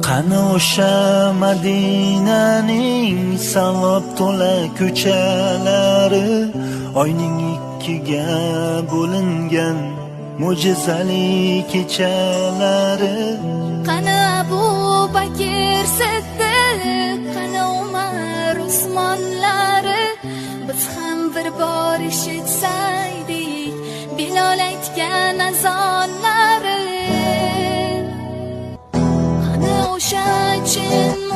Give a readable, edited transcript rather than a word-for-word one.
Qani o'sha Madinaning savob to'la ko'chalari, oyning ikkiga bo'lingan mo'jizali kechalari. Qani Abu Bakr Siddiq, qani Umar Usmonlari, biz ham bir bor eshitsaydik Bilol aytgan azonlari. Qani o'sha chin